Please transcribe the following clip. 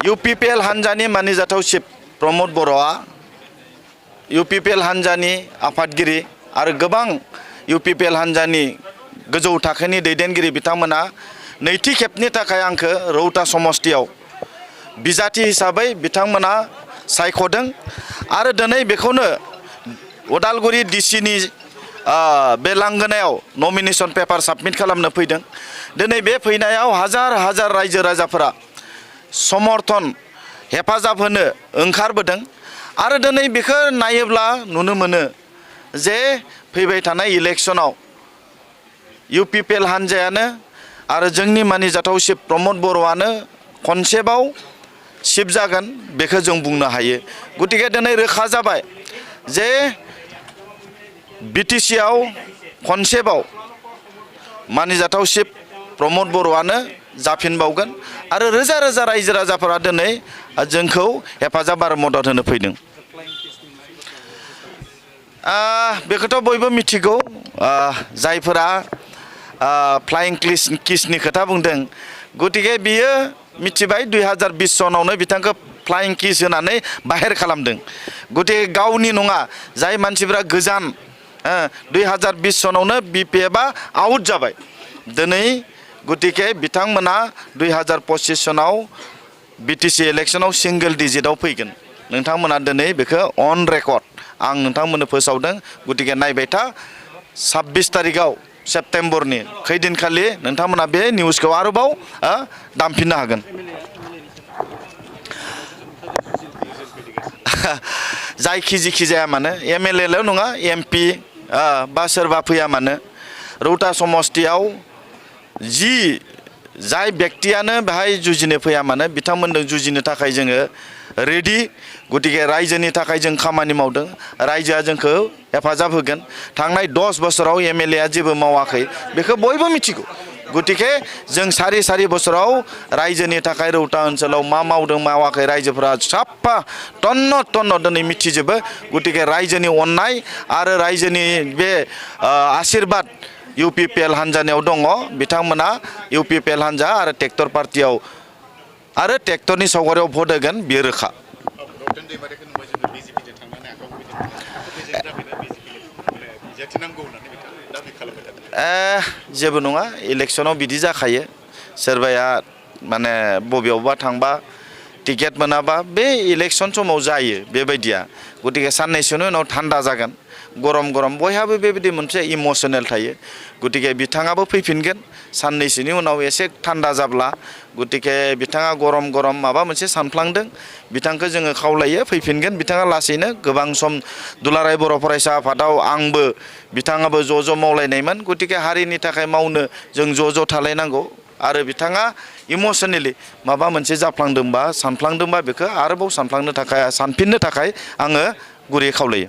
UPPL हानजानि मानिजाथावसिब प्रमद बर'आ UPPL हानजानि आफादगिरि आरो गोबां UPPL हानजानि गोजौ थाखोनि दैदेनगिरि बिथांमोना नैथि खेबनि थाखाय आंखौ रौता समस्तियाव बिजाथि हिसाबै बिथांमोना सायख'दों आरो दिनै बेखौनो उदालगुरि DCनि बे लांगोनायाव नमिनेशन पेपार साबमिट खालामनो फैदों। दिनै बे फैनायाव हाजार हाजार रायजो राजाफोरा समर्थन हेफाजाब होनो ओंखारबोदों आरो दिनै बेखौ नायोब्ला नुनो मोनो जे फैबाय थानाय इलेक्शनाव UPPL हानजायानो आरो जोंनि मानिजाथावसिब प्रमद बर'आनो खनसेबाव सिब जागोन बेखौ जों बुंनो हायो। गतिके दिनै रोखा जाबाय जे BTC आव खनसेबाव मानिजाथावसिब प्रमद बर'आनो जाफिनबावगोन आरो रोजा रोजा रायजो राजाफोरा दिनै जोंखौ हेफाजाब आरो मदद होनो फैदों। बेखौथ' बयबो मिथिगौ जायफोरा फ्लाइं किसनि खोथा बुंदों। गतिके बियो मिथिबाय 2020 सनावनो बिथांखौ फ्लाइं किस होनानै बाहेर खालामदों। गतिके गावनि नङा जाय मानसिफोरा गोजान 2020 सनावनो BPFआ आउट जाबाय दिनै गतिके बिथांमोना 2025 सनाव BTC इलेक्शनाव सिंगल डिजिटआव फैगोन। नोंथांमोना दिनै बेखौ अन रेकर्ड आं नोंथांमोननो फोसावदों। गतिके नायबाय था 26 तारिखआव सेप्तेम्बरनि खैदिनखालि नोंथांमोना बे निउसखौ आरोबाव दामफिननो हागोन। जायखि जाया मानो MLA ल' नङा MP बा सोरबा फैया मानो रौता समस्तियाव जाय व्यक्तियानो बेहाय जुजिनो फैया मानो बिथांमोनजों जुजिनो थाखाय जोङो रेडि। गतिके रायजोनि थाखाय जों खामानि मावदों। रायजोआ जोंखौ हेफाजाब होगोन। थांनाय 10 बोसोराव MLA जेबो मावाखै बेखौ बयबो मिथिगौ। गतिके जों सारि बोसोराव रायजोनि थाखाय रौता ओनसोलाव मा मावदों मावाखै रायजोफोरा साफा टन्न दिनै मिथिजोबो। गतिके रायजोनि अननाय आरो रायजोनि बे आशीर्बाद UPPL हानजानियाव दङ। बिथांमोना UPPL हानजा आरो ट्रेक्टर पार्टियाव आरो ट्रेक्टरनि सावगारियाव भट होगोन बेयो रोखा। जेबो नङा इलेक्शनाव बिदि जाखायो। सोरबाया माने बबेयावबा थांबा टिकेट मोनाबा बे इलेक्शन समाव जायो बेबायदिया। गतिके साननैसोनि उनाव थान्दा जागोन गरम बयहाबो बेबायदि मोनसे इमोसनेल थायो। गतिके बिथाङाबो फैफिनगोन साननैसोनि उनाव एसे थान्दा जाब्ला। गतिके बिथाङा गरम माबा मोनसे सानफ्लांदों बिथांखौ जोङो खावलायो फैफिनगोन बिथाङा लासैनो। गोबां सम दुलाराय बर' फरायसा आफादाव आंबो बिथाङाबो ज' मावलायनायमोन। गतिके हारिनि थाखाय मावनो जों ज' थालायनांगौ आरो बिथाङा इमोसनेलि माबा मोनसे जाफ्लांदोंबा सानफ्लांदोंबा बेखौ आरोबाव सानफ्लांनो थाखाय सानफिननो थाखाय आङो गुरै खावलायो।